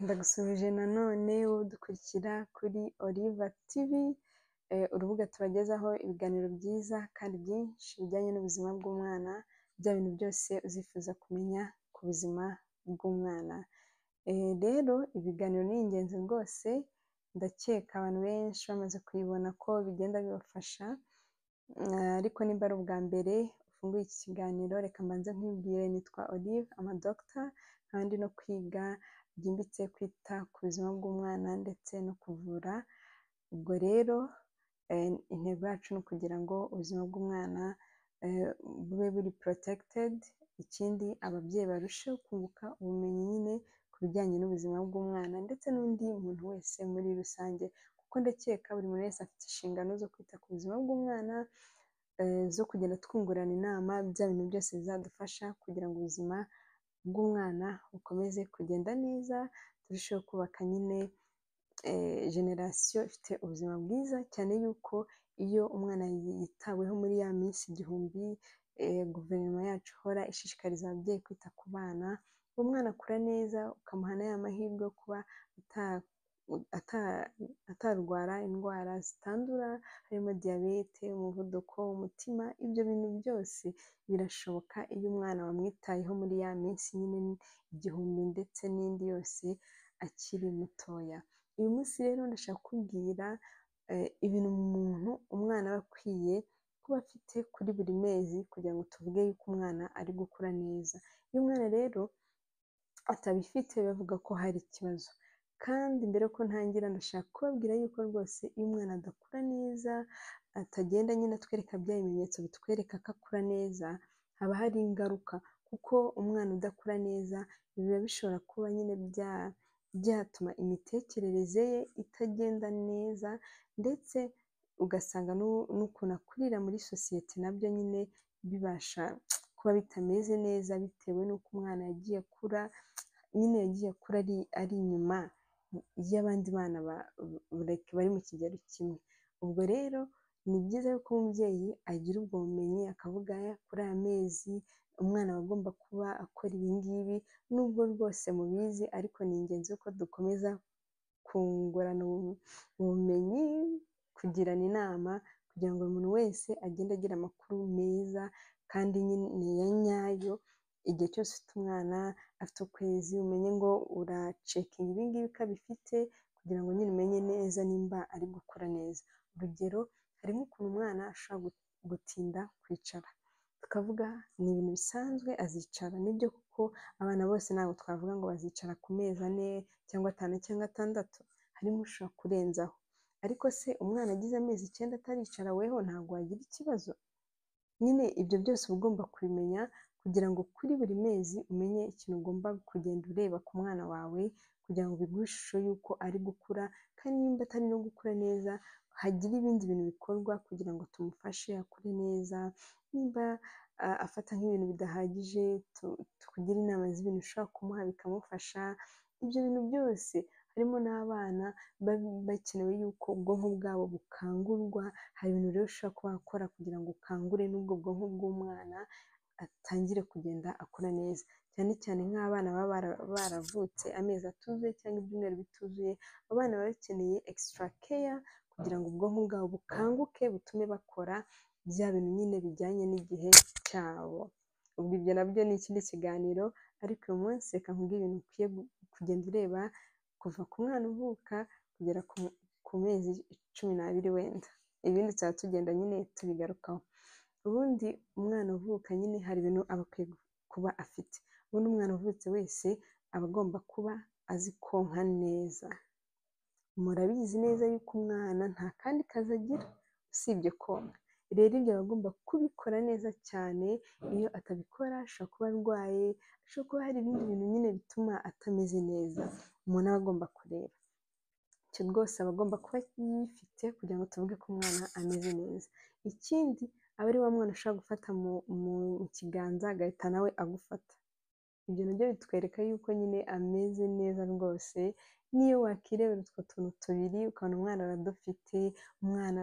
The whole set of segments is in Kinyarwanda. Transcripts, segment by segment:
Ndagusuhuje nanone wowe udukurikira kuri Oliva TV, urubuga tubagezaho ibiganiro byiza kandi byinshi bijyanye n'ubuzima bw'umwana, bya bintu byose uzifuza kumenya ku buzima bw'umwana. Rero ibiganiro ni ingenzi rwose, ndakeka abantu benshi bamaze kubibona ko bigenda bibafasha, ariko nimba ari ubwa mbere ufunguye iki kiganiro, reka mbanze nkwibwire: nitwa Olive, I'm a doctor, nkaba ndi no kwiga byimbitse kwita ku buzima bw'umwana ndetse no kuvura. Ubwo rero intego yacu ni ukugira ngo ubuzima bw'umwana bube buri protected, ikindi ababyeyi barusheho kunguka ubumenyi nyine ku bijyanye n'ubuzima bw'umwana ndetse n'undi muntu wese muri rusange, kuko ndakeka buri muntu wese afite inshingano zo kwita ku buzima bw'umwana, zo kugenda twungurana inama, bya bintu byose bizadufasha kugira ngo ubuzima bw'umwana bukomeze kugenda neza, turusheho kubaka nyine génération ifite ubuzima bwiza, cyane yuko iyo umwana yitaweho muri ya minsi 1000 guverinoma yacu ihora ishishikariza ababyeyi kwita ku bana, umwana akura neza, ukamuha na ya mahirwe yo kuba atarwara indwara zitandura, harimo diyabete, umuvuduko, umutima. Ibyo bintu byose birashoboka iyo umwana wamwitayeho muri ya minsi nyine 1000 ndetse n'indi yose akiri mutoya. Uyu munsi rero ndashaka kukubwira ibintu umuntu umwana aba akwiye kuba afite kuri buri mezi kugira ngo tuvuge yuko umwana ari gukura neza. Iyo umwana rero atabifite, bavuga ko hari ikibazo. Kandi mbere yuko ntangira, ndashaka kubabwira yuko rwose iyo umwana adakura neza, atagenda nyine atwereka bya bimenyetso bitwereka ko akura neza, haba hari ingaruka, kuko umwana udakura neza biba bishobora kuba nyine byatuma imitekerereze ye itagenda neza, ndetse ugasanga n'ukuntu akurira muri sosiyete nabyo nyine bibasha kuba bitameze neza, bitewe n'uko umwana yagiye akura nyine, yagiye akura ari inyuma y'abandi bana bari mu kigero kimwe. Ubwo rero ni byiza ko umubyeyi agira ubwo bumenyi, akavuga: kuri aya mezi umwana aba agomba kuba akora ibi ngibi, nubwo rwose mubizi, ariko ni ingenzi ko dukomeza kungurana ubumenyi, kugirana inama, kugira ngo buri muntu wese agende agira amakuru meza kandi nyine ya nyayo. Igihe cyose ufite umwana afite ukwezi, umenye ngo uracheckinga ibi ngibi ko abifite, kugira ngo nyine umenye neza nimba ari gukura neza. Urugero, harimo ukuntu umwana ashobora gutinda kwicara, tukavuga ni ibintu bisanzwe, azicara. Nibyo kuko abana bose ntabwo twavuga ngo bazicara ku mezi 4 cyangwa 5 cyangwa 6, harimo ushobora kurenzaho. Ariko se umwana agize amezi 9 ataricara, weho ntabwo wagira ikibazo? Nyine ibyo byose uba ugomba kubimenya kugira ngo kuri buri mezi umenye ikintu ugomba kugenda ureba ku mwana wawe, kugira ngo biguhe ishusho y'uko ari gukura, kandi nimba atari no gukura neza, hagire ibindi bintu bikorwa kugira ngo tumufashe akure neza. Nimba afata nk'ibintu bidahagije, tukugire inama z'ibintu ushobora kumuha bikamufasha. Ibyo bintu byose harimo n'abana bakenewe yuko ubwonko bwabo bukangurwa. Hari ibintu rero ushobora kuba wakora kugira ngo ukangure n'ubwo bwonko bw'umwana, atangire kugenda akura neza, cyane cyane nk'abana baba baravutse amezi atuzuye cyangwa ibyumweru bituzuye. Abana baba bakeneye extra care kugira ngo ubwonko bwabo bukanguke, butume bakora bya bintu nyine bijyanye n'igihe cyabo. Ubwo ibyo nabyo ni ikindi kiganiro, ariko uyu munsi reka nkubwire ibintu ukwiye kugenda ureba kuva ku mwana uvuka kugera ku mezi 12 wenda, ibindi tuzaba tugenda nyine tubigarukaho. Ubundi umwana uvuka nyine hari ibintu aba akwiye kuba afite. Ubundi umwana uvutse wese aba agomba kuba azi konka neza. Murabizi neza yuko umwana nta kandi kazi agira usibye konka. Rero ibyo aba agomba kubikora neza cyane. Iyo atabikora, ashobora kuba arwaye, ashobora kuba hari ibindi bintu nyine bituma atameze neza, umuntu aba agomba kureba. Icyo rwose aba agomba kuba yifite kugira ngo tuvuge ko umwana ameze neza. Ikindi, aba ari wa mwana ushobora gufata mu kiganza agahita nawe agufata. Ibyo nabyo bitwereka yuko nyine ameze neza rwose. Niyo wakirebera utwo tuntu tubiri ukabona umwana aradufite, umwana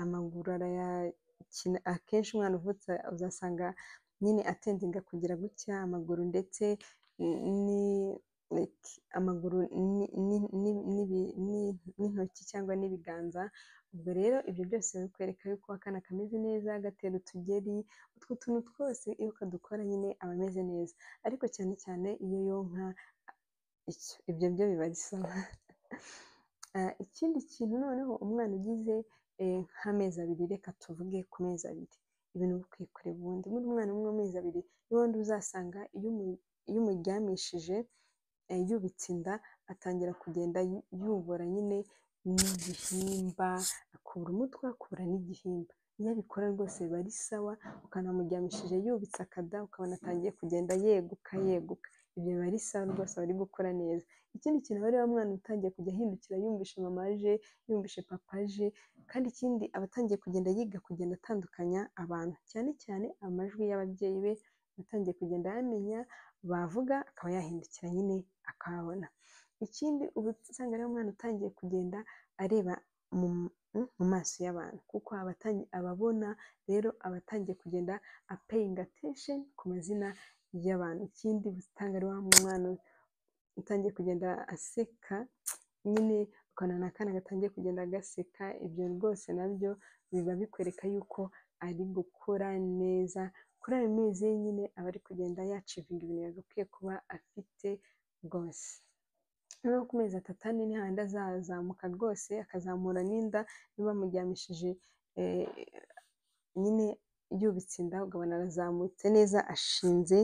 amaguru arayakina. Akenshi umwana uvutse uzasanga nyine atendinga kugira gutya amaguru ndetse ni amaguru n'intoki cyangwa n'ibiganza. Ubwo rero ibyo byose bikwereka yuko akana kameze neza, gatera utugeri, utwo tuntu twose iyo kadukora nyine aba ameze neza, ariko cyane cyane iyo yonka ibyo byo biba ari sawa. Ikindi kintu noneho umwana ugize nk'amezi 2, reka tuvuge ku mezi 2, ibintu ukwiye kureba ubundi muri umwana umwe w'amezi 2 n'ubundi uzasanga iyo umuryamishije yubitse inda atangira kugenda yubora nyine n'igihimba, akubura umutwe akubura n'igihimba. Iyo abikora rwose biba ari sawa, ukanamuryamishije yubitse akada ukabona atangiye kugenda yeguka yeguka, ibyo biba ari sawa rwose aba ari gukora neza. Ikindi kintu aba ari wa mwana utangiye kujya ahindukira yumvishe mama aje, yumvishe papa aje, kandi ikindi aba atangiye kugenda yiga kugenda atandukanya abantu, cyane cyane amajwi y'ababyeyi be atangiye kugenda ayamenya, bavuga akaba yahindukira nyine akababona. Ikindi uba usanga ari umwana utangiye kugenda areba mu maso y'abantu, kuko ababona rero aba atangiye kugenda apeyinga attention ku mazina y'abantu. Ikindi usanga ari wa mwana utangiye kugenda aseka nyine, ukabona ni akana gatangiye kugenda gaseka, ibyo rwose nabyo biba bikwereka yuko ari gukura neza. Kuri ayo mezi ye nyine aba ari kugenda yacivinga ibintu yagakwiye kuba afite rwose. Noneho ku mezi 3 4 ni hahandi azazamuka rwose akazamura n'inda, niba bamuryamishije nyine yubitse inda ukabona arazamutse neza, ashinze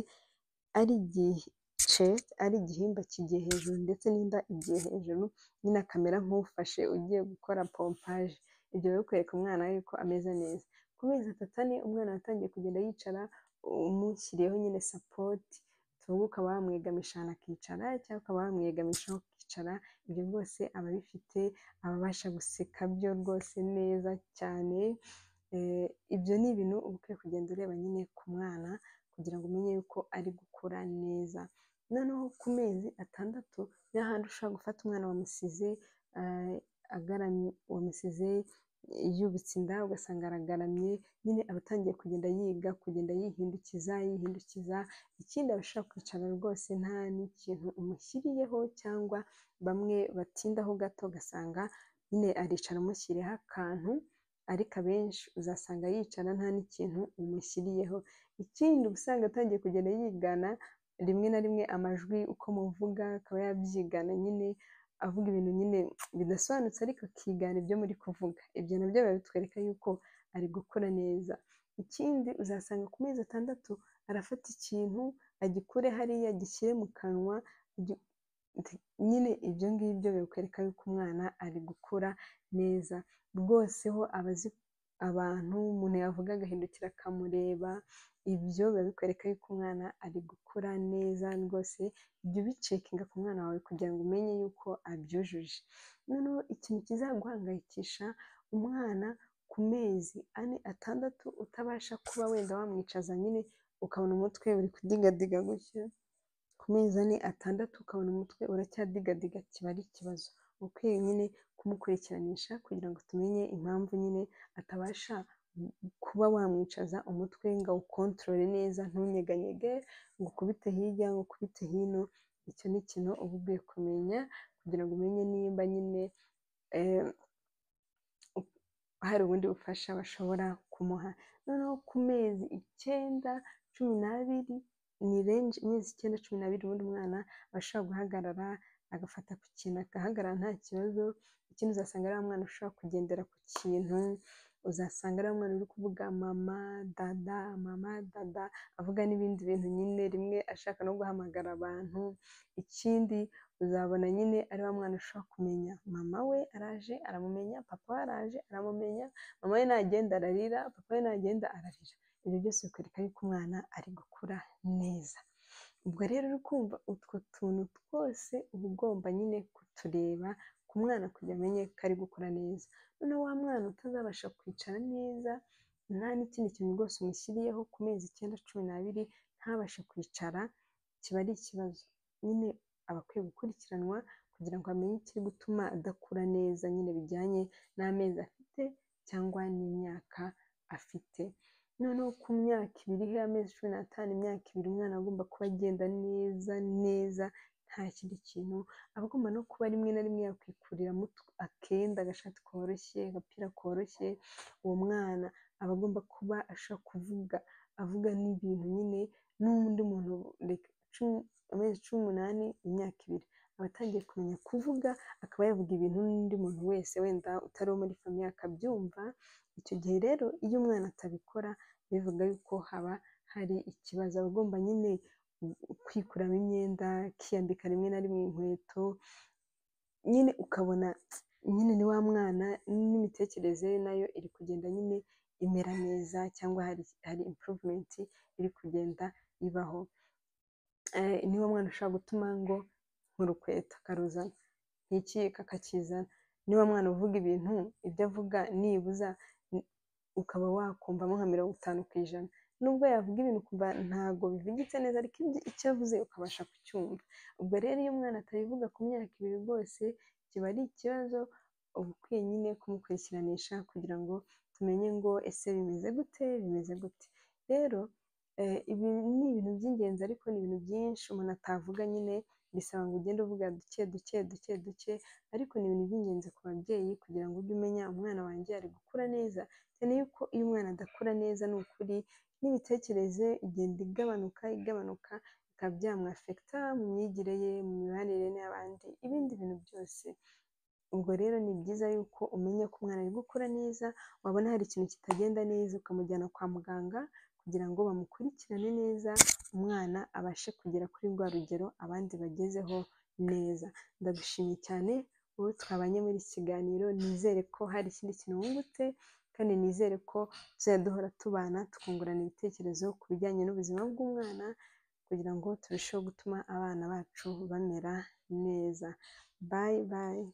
ari igice ari igihimba kigiye hejuru ndetse n'inda igiye hejuru, nyine akamera nk'ufashe ugiye gukora pompaje. Ibyo biba bikwereka umwana yuko ameze neza. Ku mezi 3 4 umwana atangiye kugenda yicara, umushyiriyeho nyine sapoti, tuvuge ukaba wamwegamisha ahantu akicara cyangwa ukaba wamwegamishaho akicara, ibyo rwose aba abifite, aba abasha guseka byo rwose neza cyane. Ibyo ni ibintu uba ukwiye kugenda ureba nyine ku mwana kugira ngo umenye yuko ari gukura neza. Noneho ku mezi 6 ni hahandi ushobora gufata umwana wamusize agaramye, wamusize yubitse inda ugasanga aragaramye, nyine aba atangiye kugenda yiga kugenda yihindukiza yihindukiza. Ikindi aba ashobora kwicara rwose nta n'ikintu umushyiriyeho, cyangwa bamwe batindaho gato ugasanga nyine aricara umushyiriyeho akantu, ariko abenshi uzasanga yicara nta n'ikintu umushyiriyeho. Ikindi uba usanga atangiye kugenda yigana rimwe na rimwe amajwi uko muvuga akaba yabyigana nyine, avuga ibintu nyine bidasobanutse ariko akigana ibyo muri kuvuga. Ibyo nabyo biba bitwereka yuko ari gukura neza. Ikindi uzasanga ku mezi 6 arafata ikintu agikure hariya agishyire mu kanwa, nyine ibyo ngibyo bikwereka yuko umwana ari gukura neza rwose. Ho aba azi abantu, umuntu yavuga agahindukira akamureba, ibyo biba bikwereka yuko umwana ari gukura neza rwose. Jya ubicekinga ku mwana wawe kugira ngo umenye yuko abyujuje. Noneho ikintu kizaguhangayikisha umwana ku mezi 4 6 utabasha kuba wenda wamwicaza nyine ukabona umutwe uri kudigadiga gutya, ku mezi 4 6 ukabona umutwe uracyadigadiga, kiba ari ikibazo. Ukwiye nyine kumukurikiranisha kugira ngo tumenye impamvu nyine atabasha kuba wamwicaza umutwe ngo awukontorore neza, ntunyeganyege ngo ukubite hirya ngo ukubite hino. Icyo ni ikintu uba ukwiye kumenya kugira ngo umenye nimba nyine hari ubundi bufasha bashobora kumuha. Noneho ku mezi 9 12 ni renji, amezi 9 12 ubundi umwana aba ashobora guhagarara agafata ku kintu agahagarara nta kibazo. Ikindi uzasanga ari umwana ushobora kugendera ku kintu, uzasanga ari umwana uri kuvuga mama dada, mama dada, avuga n'ibindi bintu nyine rimwe ashaka no guhamagara abantu. Ikindi uzabona nyine ari wa mwana ushobora kumenya mama we araje aramumenya, papa we araje aramumenya, mama we nagenda ararira, papa we nagenda ararira. Ibyo byose bikwereka yuko umwana ari gukura neza. Ubwo rero uri kumva utwo tuntu twose uba ugomba nyine kutureba ku mwana kugira amenye ko ari gukura neza. Noneho wa mwana utazabasha kwicara neza nta n'ikindi kintu rwose umushyiriyeho ku mezi 9 12 ntabashe kwicara, kiba ari ikibazo. Nyine aba akwiye gukurikiranwa kugira ngo amenye ikiri gutuma adakura neza nyine bijyanye n'amezi afite cyangwa n'imyaka afite. Noneho ku myaka 2 amezi 15, imyaka 2 umwana agomba kuba agenda neza neza, nta kindi kintu, aba agomba no kuba rimwe na rimwe yakwikuriramo akenda, agashati koroshye, agapira koroshye. Uwo mwana aba agomba kuba ashobora kuvuga, avuga n'ibintu nyine n'undi muntu. Amezi 18, imyaka 2, aba atangiye kumenya kuvuga, akaba yavuga ibintu n'undi muntu wese wenda utari uwo muri famille akabyumva. Icyo gihe rero iyo umwana atabikora bivuga yuko haba hari ikibazo. Aba agomba nyine kwikuramo imyenda, akiyambika rimwe na rimwe inkweto, nyine ukabona nyine ni wa mwana n'imitekerereze ye nayo iri kugenda nyine imera neza, cyangwa hari improvement iri kugenda ibaho. Niwo mwana ushobora gutuma ngo nkurukweto akaruzana, nk'ikiyiko akakizana. Niba mwana uvuga ibintu, ibyo avuga nibuza ukaba wakumvamo nka 50%, nubwo yavuga ibintu ukumva ntabwo bivugitse neza, ariko icyo avuze ukabasha kucyumva. Ubwo rero iyo umwana atabivuga ku myaka 2 rwose kiba ari ikibazo, uba ukwiye nyine kumukurikiranisha kugira ngo tumenye ngo ese bimeze gute, bimeze gute. Rero ibi ni ibintu by'ingenzi, ariko ni ibintu byinshi umuntu atavuga nyine, bisaba ngo ugende uvuga duke duke duke duke, ariko ni ibintu by'ingenzi ku babyeyi kugira ngo ujye umenya umwana wanjye ari gukura neza, cyane yuko iyo umwana adakura neza ni ukuri n'imitekerereze igenda igabanuka igabanuka, bikaba byamwafekita mu myigire ye, mu mibanire n'abandi, ibindi bintu byose. Ubwo rero ni byiza yuko umenya ko umwana ari gukura neza, wabona hari ikintu kitagenda neza ukamujyana kwa muganga kugira ngo bamukurikirane neza, umwana abashe kugera kuri rwa rugero abandi bagezeho neza. Ndagushimiye cyane wowe twabanye muri iki kiganiro, nizere ko hari ikindi kintu wungutse, kandi nizere ko tuzajya duhora tubana tukungurana ibitekerezo ku bijyanye n'ubuzima bw'umwana, kugira ngo turusheho gutuma abana bacu bamera neza. Bye bye.